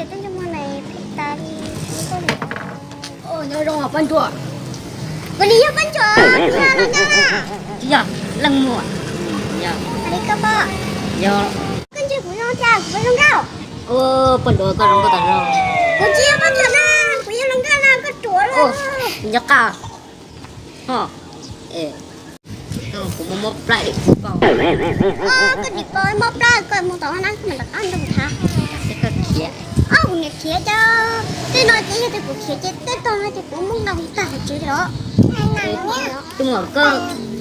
Tej ntsej muag no phem tas li. Nyob zoo poj ntsuam. Kuv nim yog poj ntsuam, kuv yog los nkauj na. Tsis yog, leej muam. Yog. Li koj pom. Yog. Koj ntsia kuv zoo cas, kuv zoo nkauj. Poj ntsuam koj zoo nkauj tas zog. Kuv tsis yog poj ntsuam na, kuv yog los nkauj na, koj ruam lawm. Nco qab. Ho, kuv muaj mob plab dim pos. Koj dim pos mob plab, koj mus tom hoob nab koj mam rov qab nrog kuv tham. Koj khiav. Kuv niam khiav cov, tej no ces yog tias kuv khiav ces tej tog no ces kuv muab nqa mus tag hauv tsev los. Tus muam,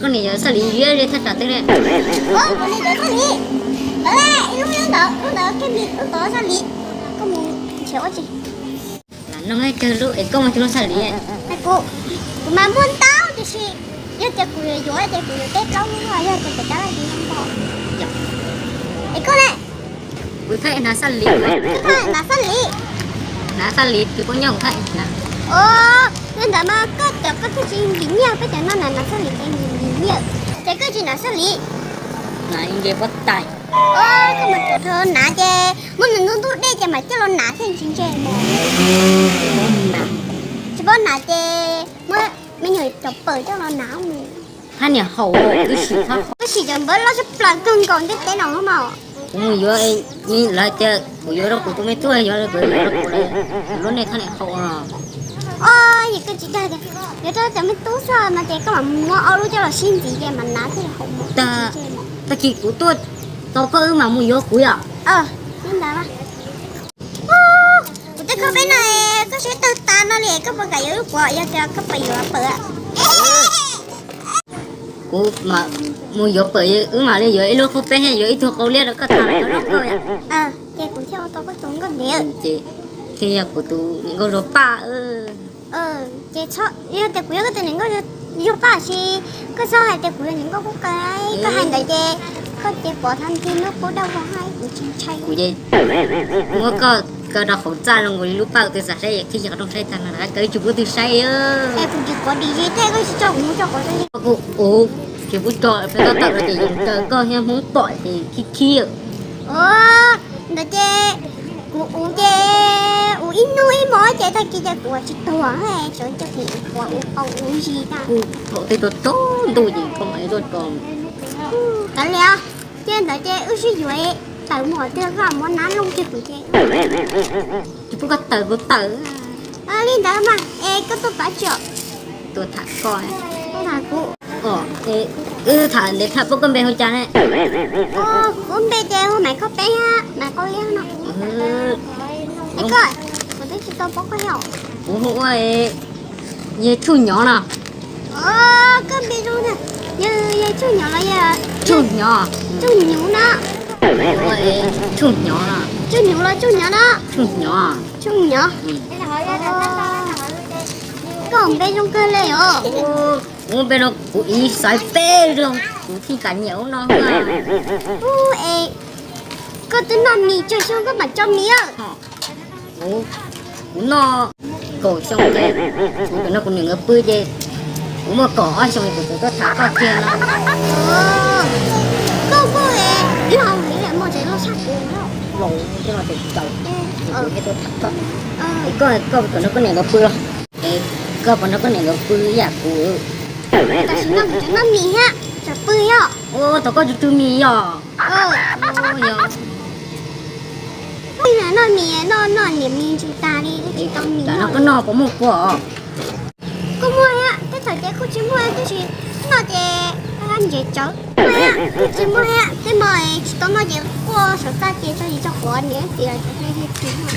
koj niam yog Xaj Lis ziab li thaj tsam twg ne? Kuv niam yog Xaj Lis. Ntawd, ib lub nyob ntawd, lub ntawd Kej Lis, lub tod Xaj Lis. Koj mus nrhiav ua tsi? Lam nug ib kawg lub es koj muaj cov lub Xaj Lis? Kuv, kuv mas muaj ntau tiam sis yog tias kuv yuav yuav ces kuv yuav peb plaub lub, yog tias pem tab laj ces yeej pom. Es koj ne? Kuv thaj hnav Xaj Lis. Koj thaj hnav Xaj Lis? Hnav Xaj Lis, tus poj nyob kuv thaj hnav. Os, li ntawd mas koj cov koj thiaj tsis ntim nyiaj, peb cov no hnav Xaj Lis ces ntim nyiaj. Ces koj tsis hnav Xaj Lis? Hnav nce pob tais. Os, koj mas tsuas hnav ces muab nws ntub ntub dej ces mam coj los hnav thiaj tsis ntse. Tsis paub hnav ces muab me nyuam cov pawm coj los hnav mus. Hab niam haum, wb sim, wb sim cov npawb loj tshaj plaws kawg nkaus ntiaj teb no mas. Kuv mus yuav, lawv tias kuv yuav rau kuv tus me tub, yuav rau kuv, yuav rau kuv lawm, kuv lub neej thaj niam haum no. Os, yog koj tsis dag tias yuav rau cov me tub xwb no ces koj mam muab ob lub coj los sib ntxiv ces mam hnav thiaj haum mus. Tag kis kuv tuaj tau koj wb mam mus yuav kuv yom. Li ntawd. Kuv tej khaub peb no koj saib tawg tas no li, koj puas kam yuav ib lub kuv, yog tias koj puas yuav pawm? Kuv mam mus yuav pawm, wb mam li yuav ib lub khaub peb, yuav ib tug qau liab rau koj tham rau koj. Ces kuv thiaj ua tau koj tus nkauj ntiv. Ces thiaj yog kuv tus niam nkauj zuag paj. Ces yog tias kuv yog koj tus niam nkauj zuag paj ces koj txhob hais tias kuv yog niam nkauj qub qab, koj hais ntawd ces koj ces pov thab nti lub qub dawb vog hais kuv tsis ntshai. Kuv ces muab koj kaw rau hauv txaj zoo nkaus li lub paj, tus xav saib thiaj yog qhov rooj saib tag no, kaw tsis pub twg saib. Es kuv tsis quav dim zis thiab, koj tsis tso kuv mus tso quav tso. Kuv ua tsis pub tso, peb koj tawm los ces yeej raws koj thiab Hmoob pom ces khib khib. Ntawd ces kuv ua ces ua ib hnub ib hmos ces tag kis ces kuv ua tsis tuag, sawv cov tim kuv ua qau ua zis tag. Thaum twg tau tsaus ntuj ces koj mam li tuaj tso. Kav liam, ces ntawd ces wb sib yuav tawm mus qhov twg, koj muab nab looj kiag kuv ces. Tsis pub koj tawm kuv tawm. Li ntawd mas es koj tuaj pab tsi os? Tuaj tham koj. Tuaj tham kuv. Wb tham ntev tham, paub koj npe hu cas ne? Kuv npe ces hu Maiv Khaub Peb, Maiv Qau Liab no. Es koj, kuv twb tsis tau paub koj thiab. Kuv hu ua Yawg Tshuj Nyov no. Koj npe zoo, yawg Tshuj Nyov los yog Tshuj Nyov? Tshuj Nyuv no. Tshuj Nyov no. Tshuj Nyuv los Tshuj Nyov no? Tshuj Nyov. Tshuj Nyov. Koj npe zoo kawg li os. Kuv npe no kuv ib xaiv peb zoo kuv thiaj kam nyiam ub no. Ub es, koj twb noj mis tsawg xyoo koj mam tso mis? Kuv noj kaum xyoo ces kuv txawm nrog kuv niam nkawd pw ces kuv muaj kaum ob xyoo kuv txawm tuaj tham koj kiag no. Koj muaj laus li muaj tsev loj tshaj kuv. Laus tej no tseem txawm, kuv thiaj tuaj tham koj. Es koj, koj puas nrog koj niam nkawd pw los? Es koj puas nrog koj niam nkawd pw ib yam kuv? Tam sim no kuv tseem noj mis thiab tseem pw yom. Ua tau koj tsw tsw mis yom. Yog. Noj mis noj noj niam mis ntsis tas li tsis tau mis noj. Koj noj puas muaj kua? Kuj muaj thiab, tej thaum ces kuj tsis muaj tab sis noj ces ntses tsawv. Kuj tsis muaj thiab, tej hmo tsis tau noj ces quaj saum txaj ces tso zis tso quav niam txiv lawv tsis muaj.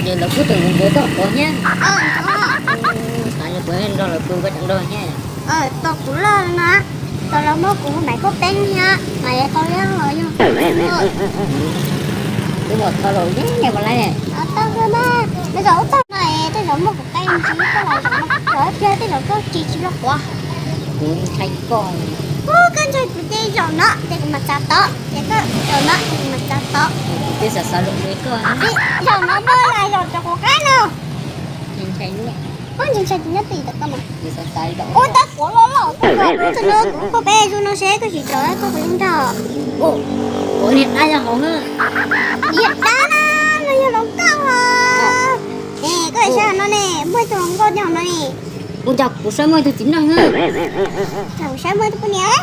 Ces lawv kuj tseem ntxuav koj quav thiab. Xav yog kuv nrog lawv pw koj tseem nrog thiab. Tos kuv loj no, tos los muab kuv Maiv Khaub Peb thiab Maiv Qau Liab los yog. Twb muaj tau laus yeej ne puas laib ne. Tau kawg mas, nws zaum ub tag no es tej zaum muaj kuv qe ntsis koj los zaum no, zaum ib pliag tej zaum koj ris tsis los quav. Kuv ntshai koj. Ub, koj ntshai kuv ces zaum no ces kuv mam txav tod, ces koj zaum no ces kuv mam txav tod. Kuv twb xav xav zaum li koj. Zaum no muaj los zaum cov kuv qab no. Ntshai, ub, ntshai ntshai tus nyob tim ntawm koj mas. Ub, tab quav loj loj, tab quav, ub, tab no kuv peb zoo no seb koj tsis tso koj puas yeej nrog. Ub, kuv niag dab yog hauv na. Niag dab na, no yog hluas nkauj os. Ua cas kuv saib muaj tus txiv neej na. Kuv saib muaj tus poj niam.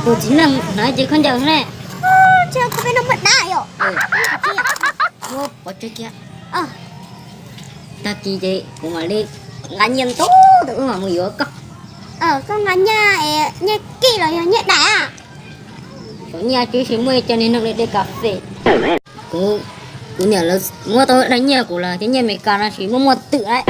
Tus txiv neej hnav cev khaub ncaws ne. Ua cas kuv peb no muaj dab yom. Muab pov tseg kiag. Tag kis ces kuv mam li nqa nyiaj ntau tus wb mam mus yuav koj. Koj nqa nyiaj, nyiaj kij los yog nyiaj daim? Cov nyiaj tsis muaj, ib co niag neeg li de kas fes. Kuv, kuv niam lawv muab tau daim nyiaj kuv lawm, cov nyiaj Amelikas no tsis muaj muaj twm lawm.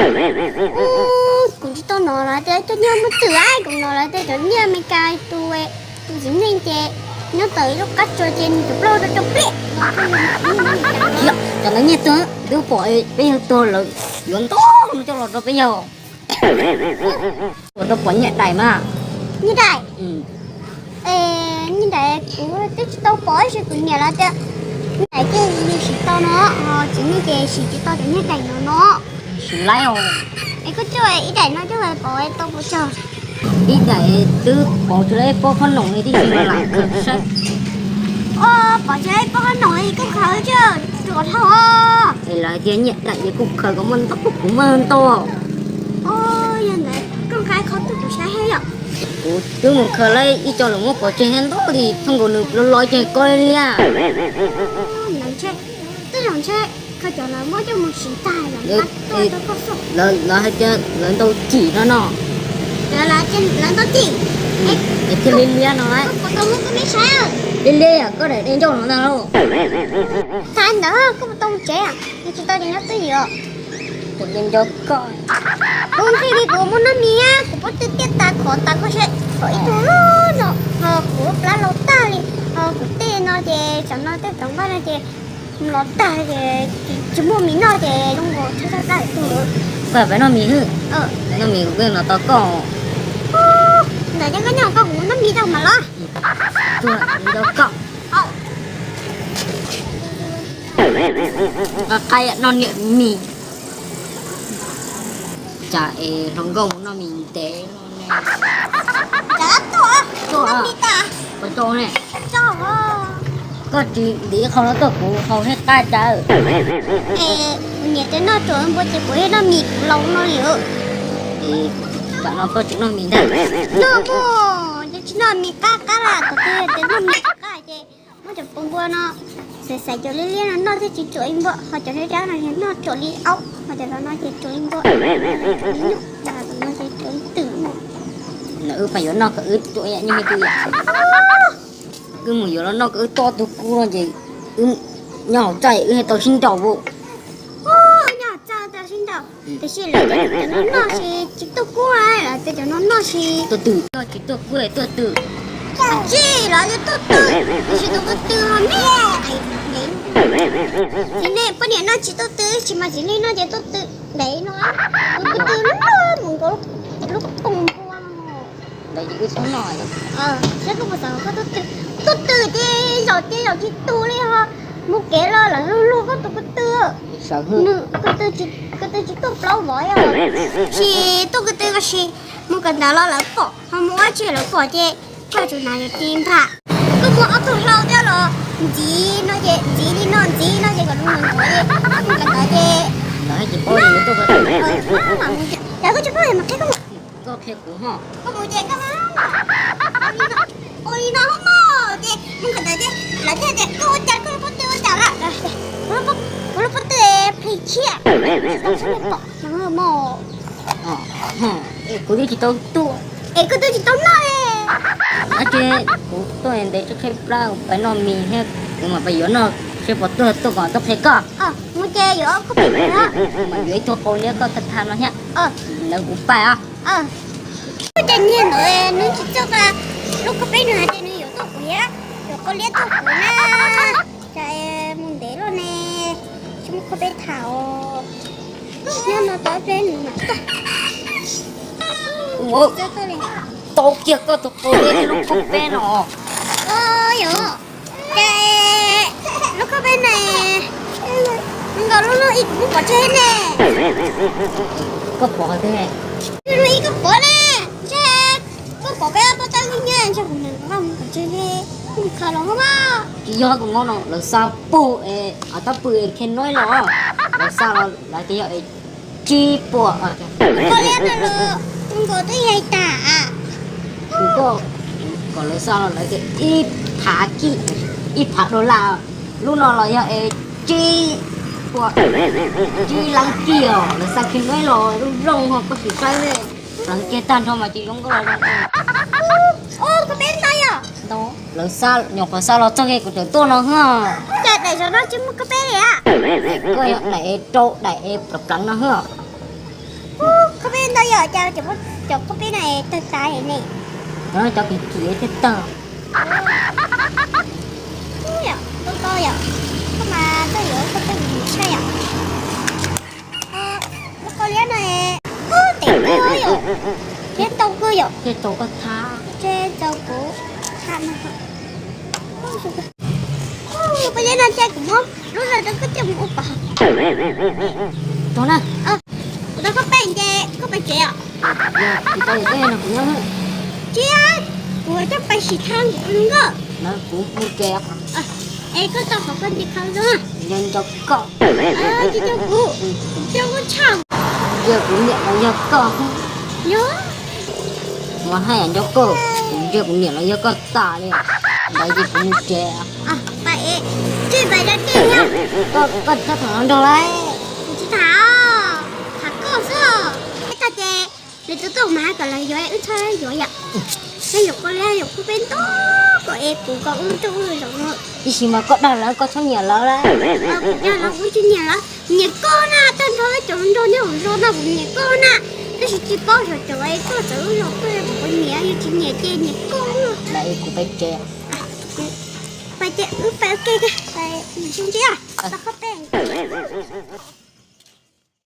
Kuv tsis tau hnov lawv tias cov nyiaj muaj twm lawm, kuv hnov lawv tias cov nyiaj Amelikas tus, tus txiv neej ces nyob tau ib lub qab tsua ces nws tus plaub rau rau pliaj. Cov ntawd nyiaj tuag, twb pom peb yawg tuag lawv yuav ntau no coj los rau peb yawg. Ua rau pom nyiaj daim mas. Nyiaj daim? Nyiaj daim kuv twb tsis tau pom, tab sis kuv niam lawv tias nyiaj daim ces nws siv tau no, ho txiv neej ces siv tsis tau cov nyiaj daim no no. Siv laib os. Es koj coj ib daim no coj los pov tau puas tsawg? Ib daim twb pov tsis laib pob qhob noom li tib si mas lam khaws saib. Os, pov tsis laib pob qhob noom li koj khaws coj tuam dhau. Es lawv tias nyiaj daim ces kuj khaws kom muaj ntau, kuv muaj ntau. Os, yog ntawd koj nqa qhov twg kuv saib thiab yom. Kuv twb mus khaws lawm ib co los muab pov tseg ntau li, thooj nkaus nws los los ib ce ko li. Twb los ntshe koj cov lawv muab coj mus siv tag lawm, lawv hais tias lawv ntau cim no no. Lawv ntau cim. Es thiaj li liab no. Liab liab yam koj daim de ncauj no ntag lauj. Thaum ntawd koj puas tau mus tsev? Tsis tau ces nyob twj ywm. Kuv nco koj. Kuv nqhis li kuv muaj noj mis, kuv pob tw tiaj tas khov tas koj seb, khov ib tug loj no, ho kuv plab laus tag li, ho kuv tej no ces tsam no tej tau npaj no ces los tag ces tsis muaj mis noj ces zoo nkaus thiab txhaj plab tus. Koj peb noj mis hwb. Noj mis kuv peb los tos koj. Ntawm ces koj nyob koj kuv noj mis tau mas los. Tuaj nco koj. Qaib noj niam mis. Cas es hluas nkauj mus noj mis ntev no ne. Koj tsis ntim qhov no tuaj kuv haus thiab qab cas. Kuv niam tias noj tsuam npua ces kuv thiaj noj mis kuv laus no li. Tam no koj tsis noj mis ntag. Noj mus, ces tsis noj mis qab qab las, thaum twg tias noj mis qab ces muab cov npua no xaiv xaiv cov liab liab no noj thiaj tsis tsuam li npua, ho cov dab dab no noj tsuam li aub, ho cov no ces tsuam li npua. Nyuj, no ces tsuam li twm. Wb pais yuav noj kom wb tsuam ib yam nyuj me twg yam. Wb mus yuav los noj kom wb tuaj tug kub no ces wb nyob hauv txaj wb tau sib nraus. Nyob hauv txaj tau sib nraus. Tiam sis lawv tias cov no noj ces tsis tuaj kub, lawv tias cov no noj ces tuaj twm, noj tsis tuaj kub tuaj twm. Tsis, lawv tias tuaj twm, tiam sis tus ko tw ho me. Txiv neej poj niam noj tsis tuaj twm, tsis mas txiv neej noj ces tuaj twm ntev no. Tus ko tw loj mus nkaus lub poog npua no. Ntawd ces wb txhob noj. Saib koj puas xav koj tuaj twm, tuaj twm ces zaum ces zaum tsis tu li ho mus kev los lawv luag luag koj tus ko tw. Ko tw tsis tuaj plaub vov, tsis tuaj ko tw ko si, mus kawm ntawv los lawv pom, ho mus ua tsi lawv pom ces koj tsum hnav yus ti npham. Koj muaj ob tug hlau thiab los ntxiv no ces ntxiv li no ntxiv no ces kom lub mus ntxiv, mus kawm ntawv ces lawv tsis paub yus tuaj ko tw. Yog koj tsis paub mas qhia koj. Koj qhia kuv ho. Koj mus ces koj, ua li no hos mog, ces mus kawm ntawv ces lawv thiaj tias koj ua cas koj lub pob tw ua cas lawm. Kuv lub pob tw plis thiab, pom no mog. Kuv twb tsis tau tuaj. Es koj twb tsis tau noj li. Ab, ces kuv tuaj ntev tsis qhib plab, kuv pais noj mis thiab, kuv mam pais yuav noj seb puas tuaj, tuaj kom tuaj qhia koj. Mus ces yuav koj pais, kuv mam yuav ib tug qau liab koj tag tag no thiab. Ntawd kuv pais os. Koj cov nyiag ntawd nws tsis txawj, lub koj peb nws hais tias nws yuav tuaj kuv thiab, yuav qau liab tuaj kuv na. Cas mus ntev lawm ne, tsis muaj qhov peb tham os. Nyob no tau ib pliag nws mam tuaj. Tau kiag koj tus qau liab lub qhov peb no. Yog, ces lub qhov peb ne, nkaus lub lub ib kuv muab pov tseg ne. Koj pov qhov twg ne? Lub ib koj pov ne, ntshe koj pov peb ob peb tawb nyiaj ntshe kuv niam kuv pab mus pov tseg ne, kuv khaws los hauv mas. Tsis yog, kuv mob no lawv xa pug es, tab pw es khe noib los, lawv xa los lawv tias yog es Tsib puas. Koj liab no los nkaus twb yog tas. Koj kom lawv xa los lawv tias ib phav kij, ib phav dollar, lub no los yog es tsib puas, tsib leeb kij os. Lawv xa khi meb los lub zoo ho koj sim saib pleev kiag tag nrho mas tsis zoo nkauj los zoo. Koj peb ntau yom? Lawv xa, nyuam qhuav xa los txog kiag kuv tseem tuaj no hwb. Cas daim zaum no tsis muaj koj peb li a? Koj yog daim rau daim pleev pleev no hwb. Koj peb ntau yom, cas cov koj peb no tawg tas ne? Cov kim kim thiaj tawg. Ntau yom, koj mas koj yuav koj peb mus saib yom. Koj liab no, ub, tes kawg yom, thiab ntau kawg yom. Thiaj tau koj thab. Tse tau kuv thab no. Koj liab no cia kuv muab lub no rau koj coj mus ua pov. Tau na. Kuv tau koj peb ces koj pais tsev os. Tsis tau, kuv nyob. Tsis, kuv coj pais sim thab kuv ua nkauj. Kuv mus tsev. Es koj tau qhov koj nti qhov zoo. Yog nco koj. Tsis coj kuv, coj koj tshaj. Ntsia kuv niam los yog koj. Yog. Ua haj yam nco koj, kuv ntsia kuv niam los yog koj tas li. Ntawd ces kuv mus tsev. Pais, tsis pais dab tsi. Koj, koj txhob tham hluas nraug lauj. Kuv tsis tham, tham koj xwb. Ib tag ces lawv tuaj tuaj mas hais kom lawv yuav wb txhob yuav yom. Yog yuav koj li, yuav koj peb ntau kom es kuv kom wb tuaj wb zaum no. Tiam sis mas koj dag lawv, koj txhob nyiam lawv lauj. Kuv dag lawv, kuv tsis nyiam lawv, nyiam koj na, tag nrho cov hluas nraug nyob hauv zos no kuv nyiam koj na. Tab sis tsis paub xyov cov es tuaj txawv wb los koj puas nyiam, yog tsis nyiam ces nyiam koj. Kuv pais tsev. Pais ces wb pais ua ke, pais mus sib ntsib, tau qhov peb.